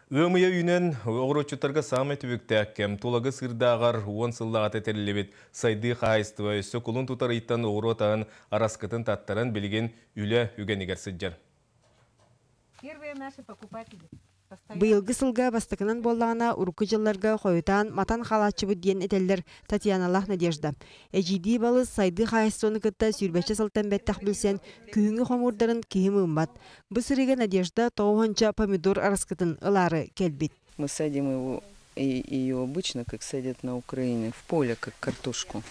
Ыам ыйа үүнэн, оҕуруотчуттарга саамай түбүктээх кэм. Тулагы сыырдааҕар 10 сыллааҕыта тэриллибит Сайдыы хаһаайыстыба өссө кулун тутар ыйтан оҕуруот аһын араскытын таттаран, билигин үлэ үгэнигэр сылдьар. Быйылгы сылга бастакынан буоллаҕына, урукку дьылларга хойутаан матан хаалааччыбыт диэн этэллэр Татьяналаах Надежда. Эдьиийдии балыс Сайдыы хаһаайыстыбаны кытта сүүрбэччэ сылтан бэттэх билсэн, күһүҥҥү хомуурдарын киһи мыыммат. Бу сырыыга Надежда тоҕуһунча помидор араскытын ылаары кэлбит. Мы садим его и ее обычно, как садят на Украине, в поле, как картошку.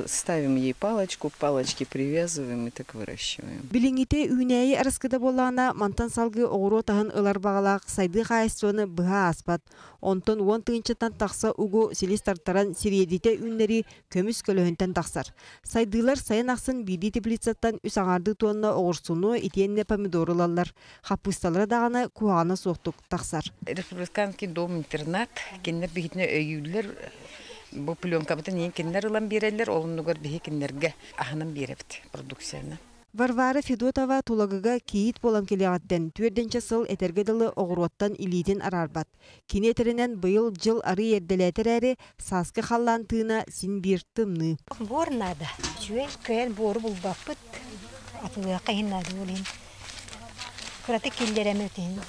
Ставим ей палочку, палочки привязываем и так выращиваем. Билиҥҥитэ үүнээйи араскыта буоллаҕына, мантан салгыы оҕуруот аһын ылар баҕалаах Сайдыы хаһаайыстыбаны быһа ааспат. Онтон 10 тыһыынчаттан тахса угу силис тартаран сириэдитэ үүннэрии көмүс көлөһүнтэн тахсар. Сайдыылар сайын ахсын биирдии теплицаттан үс аҥаардыы туонна оҕурсуну итиэннэ помидору ылаллар. Хаппыысталара даҕаны куһаҕана суохтук тахсар. Республиканский дом-интернат кинилэр биһитинэ өйүүллэр, бу пленкабытын иин кинилэр ылан биэрэллэр, ол оннугар биһи кинилэргэ аһынан биэрэбит продукцияны. Варвара Федотова Тулагыга кийиит буолан кэлиэҕиттэн түөрдэнчэ сыл этэргэ дылы оҕуруоттан илиитин араарбат. Кини этэринэн быйыл дьыл арыый эрдэлээтэ эрээри, сааскы халлаан тыына син биир тымныы. Буор наада. Үчүгэй кыайан буору булбаппыт. Атылыахха иһин наада ол иһин. Кыратык киллэрэми иһин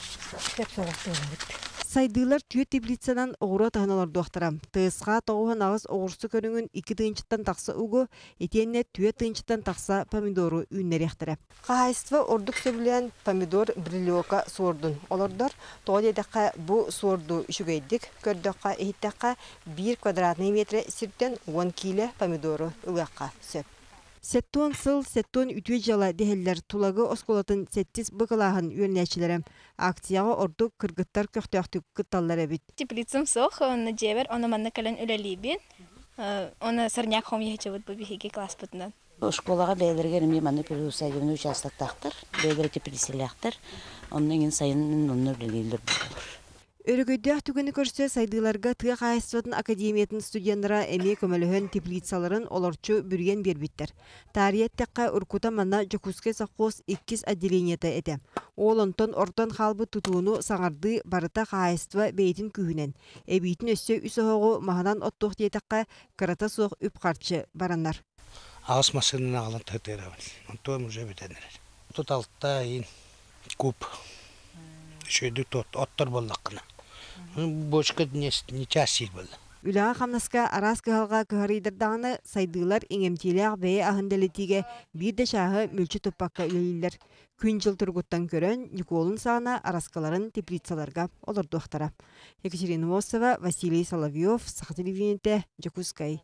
сөп соҕус буолабыт. Сайдыылар түөрт теплицанан оҕуруот аһын олордуохтара. ТСХ 98 оҕурсу көрүҥүн 2 тыһыынчаттан тахса угу, итиэннэ 4 тыһыынчаттан тахса помидору үүннэриэхтэрэ. Хаһаайыстыба ордук сөбүлээн помидор брилёка суордун олордор. Тоҕо диэтэххэ, бу суорду үчүгэйдик көрдөххө, иһиттэххэ, 1 квадратный метр сиртэн 10 киилэ помидору ылыахха сөп. 70 сыл 70 үтүө дьыала дэһэллэр Тулагы оскуолатын сэттис Б кылааһын үөрэнээччилэрэ. Акцияҕа ордук кыргыттар көхтөөхтүк кытталлар эбит. Теплицам суох, онно дьиэбэр, ону манна кэлэн үлэлиибин. Оны сорняк хомуйачыбыт бу биһиги класспытынан. Школаҕа бэйэлэригэр эмиэ манна приусадебный участоктаахтар, бэйэлэрэ теплицэлээхтэр. Онно иҥин сайынын онно үлэлииллэр буолар. Өрөгөйдөөх түгэни көрсө Сайдыыларга тыа хаһаайыстыбатын академиятын студеннара эмиэ көмөлөһөн теплицаларын олорчу бүрүйэн биэрбиттэр. Таарыйа эттэххэ, уруккута манна Дьокуускай совхоз иккис отделениета этэ. Ол онтон ордон хаалбыт тутууну саҥардыы барыта хаһаайыстыба бэйэтин күүһүнэн, эбиитин өссө үс оһоҕу маһынан оттуох диэтэххэ, кырата суох үп-харчы баранар. Аҕыс массыынаны аҕалан таһытыарабын. Онтуом уже бүтэн эрэр. 36 иин куб. Үчүгэйдик оттор буоллаххына. Бочка не час сиир буолла. Үлэҕэ-хамнаска араас кыһалҕа кыһарыйдардаҕына, Сайдыылар иҥэмтиилээх бэйэ аһын дэлэтиигэ биир да чааһы мүлчү туппакка үлэлииллэр. Күн-дьыл туругуттан көрөн, Ньукуолун саҕана араскаларын теплицаларга олордуохтара. Екатерина Мосова, Василий Соловьев, Саха телевидениетэ, Дьокуускай.